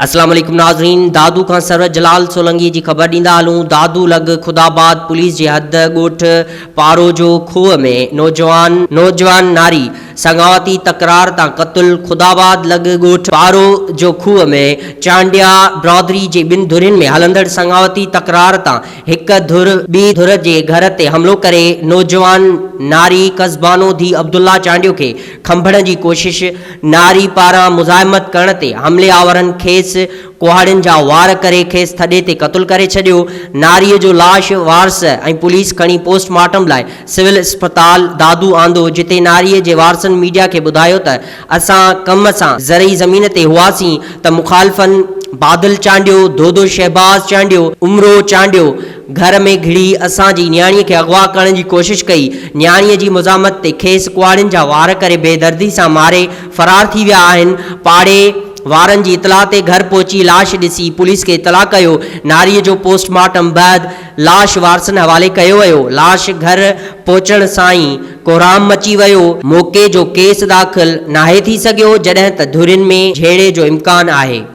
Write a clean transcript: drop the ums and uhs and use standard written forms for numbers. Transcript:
اسلام عليڪم ناظرين دادو کان سرور جلال سولنگي جي خبر ڏيندا هلون دادو لڳ خدا آباد پوليس جي حد ڳوٺ پارو جو کوهه ۾ نوجوان نوجوان ناري سڱاوتي تڪرار تان قتل خدا آباد لڳ ڳوٺ پارو جو کوهه ۾ چانڊيا برادري جي ٻن ڌرين ۾ هلندڙ سڱاوتي تڪرار تان هڪ ڌر ٻي ڌر جي گهر تي حملو ڪري نوجوان ناري قصبانو ڌي عبدالله چانڊيو کي کنڀڻ جي ڪوشش، ناري پاران مزاحمت ڪرڻ تي حملي آورن کيس ڪهاڙين جا وار ڪري کيس ٿڏي تي قتل ڪري ڇڏيو، ناري جو لاش وارث ۽ پوليس کڻي پوسٽ مارٽم لاء سول اسپتال دادو آندو، جتي ناري جي وارثن ميڊيا کي ٻڌايو ته اسان ڪم سان زرعي زمين تي هئاسين ته مخالفن بادل چانڊيو، دودو شهباز چانڊيو، عمرو چانڊيو گهر ۾ گهڙي اسان جي نياڻيء کي اغوا ڪرڻ جي ڪوشش ڪئي، نياڻيء جي مزاحمت تي کيس ڪهاڙين جا وار ڪري بيدردي سان ماري فرار ٿي ويا آهن، پاڙي وارن جي اطلاع تي گهر پهچي لاش ڏسي پوليس کي اطلاع ڪيو، ناريء جو پوسٽ مارٽم بعد لاش وارثن حوالي ڪيو ويو، لاش گهر پهچڻ سان ئي ڪهرام مچي ويو، موقعي جو ڪيس داخل ناهي ٿي سگهيو، جڏهن ته ڌرين ۾ جهيڙي جو امڪان آهي.